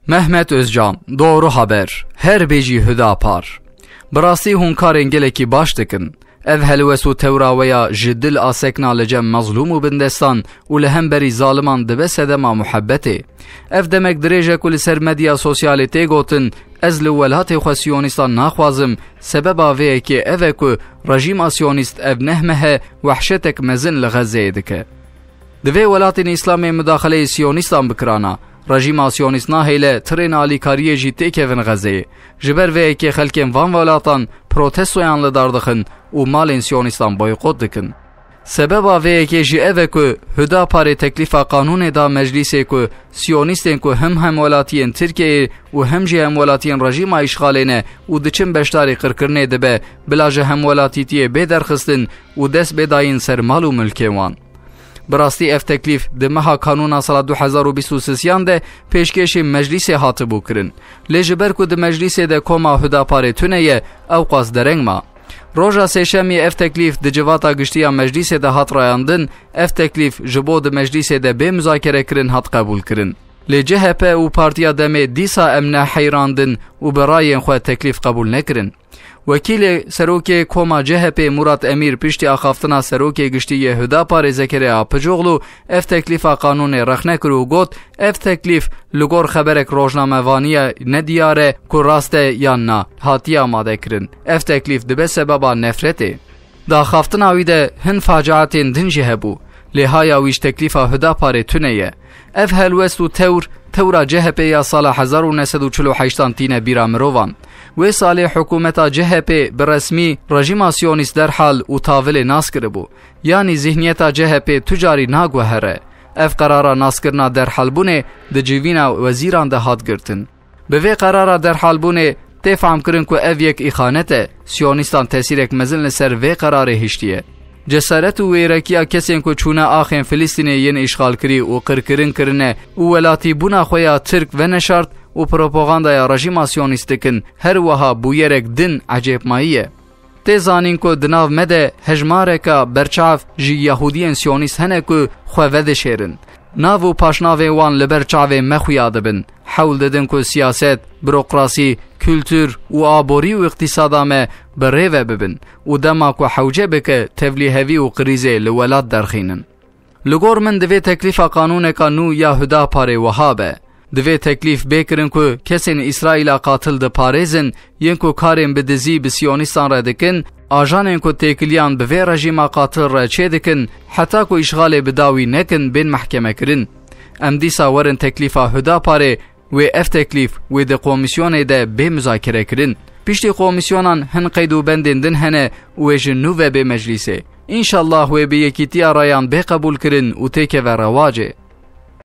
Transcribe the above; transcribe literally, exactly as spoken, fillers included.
Mehmet Özcan, Doğru Haber, her bêjî Hüdapar. Bi rastî hûn karên gelekî baş dikin. Ev helwest û tewra we ya ji dil a sekna li cem mezlûm û bindestan û li hemberî zaliman dibe sedema muhebbetê. Ev demek dirêj e ku li ser medya sosyalê tê gotin, ez li welatê xwe siyonîstan naxwazim, sebeba vê yekê ev e ku rejîma siyonîst ev neh meh e wehşetek mezin li Xezzeyê dike. Divê welatên Îslamê mudaxeleyê siyonîstan bikirana. Rejîma siyonîst nahêle tirên alîkariyê jî têkevin Xezeyê. Ji ber vê yekê xelkên van welatan protestoyan li dar dixin û malên siyonîstan boykot dikin. Sebeba vê yekê jî ev e ku Hüdaparê teklîfa qanûnê da meclîsê ku siyonîstên ku him hemwelatiyên Tirkiyeyê û him jî hemwelatiyên rejîma îşxalê ne û diçin beşdarî qirkirinê dibe, bila ji hemwelatîtiyê bê derxistin û dest bê dayîn ser mal û milkê wan. Bi rastî ev teklîf di meha kanûna sala du hezar û bîst û sisiyan de pêşkêşî meclîsê hatibû kirin. Lê ji ber ku di meclîsê de koma Hudaparê tune ye, ew qas dereng ma. Roja Sêşemê ev teklîf di civata giştî ya meclîsê de hat rayandin, ev teklîf ji bo di meclîsê de bê muzakere kirin hat qebûl kirin. Lê C H P û Partiya Demê dîsa em ne heyrandin û bi rayên xwe teklîf qebûl nekirin. Wekîlê serokê koma C H P Murat Emîr piştî axaftina serokê giştî yê Hudaparê Zekeriya Apicoglu ev teklîfa qanûnê rexne kir û got, ev teklîf li gor xeberek rojnamevaniya nediyar e ku rast e yan na, hatiye amadekirin. Ev teklîf dibe sebeba nefretê. Di axaftina wî de hin faciatên din jî hebû, lê haya wî ji teklîfa Hudaparê tune ye. Ev helwest û tewr, tewra C H P ya sala hezar û neh sed û çil û heştan tîne bîra mirovan. Wê salê hikûmeta C H P bi resmî rejîma siyonîst derhal û tavilê nas kiribû. Yanî zihniyeta C H P tu carî naguhere. Ev qerara naskirina derhalbûnê di civîna wezîran de hat girtin. Bi vê qerara derhalbûnê tê fehmkirin ku ev yek îxanet e, siyonîstan tesîrek mezin li ser vê qerarê hiştiye. Cesaret û wêrekiya kesên ku çûne axên Filistînê yên îşxalkirî û qirkirin kirine û welatîbûna xwe ya Tirk veneşart û propagandaya rejîma siyonîst dikin, her wiha bûyerek din ecêbmayî ye. Tê zanîn ku di nav me de hejmareka berçav ji Yahûdiyên Siyonîst hene ku xwe vedişêrin. Nav û paşnavên wan li ber çavê me xuya dibin. Hewl didin ku siyaset, burokrasî, kultur û aborî û îqtîsada me bi rê ve bibin û dema ku hewce bike tevlîhevî û krîzê li welat derxînin. Li gor min divê teklîfa qanûneka nû ya Hudaparê wiha be. Divê teklîf bê kirin ku kesên Îsraîla qatil diparêzin, yên ku karên bi dizî bi siyonîstan re dikin, ajanên ku têkiliyan bi vê rejîma qatil re çêdikin, heta ku îşxalê bi dawî nekin bên mehkemekirin. Em dîsa werin teklîfa Hudaparê, wê ev teklîf wê di komîsyonê de bê muzakere kirin. Piştî komîsyonan hin qeyd û bendên din hene û wê ji nû ve bê meclîsê. Înşallah wê bi yekîtiya rayan bê qebûl kirin û têkeve rewacê.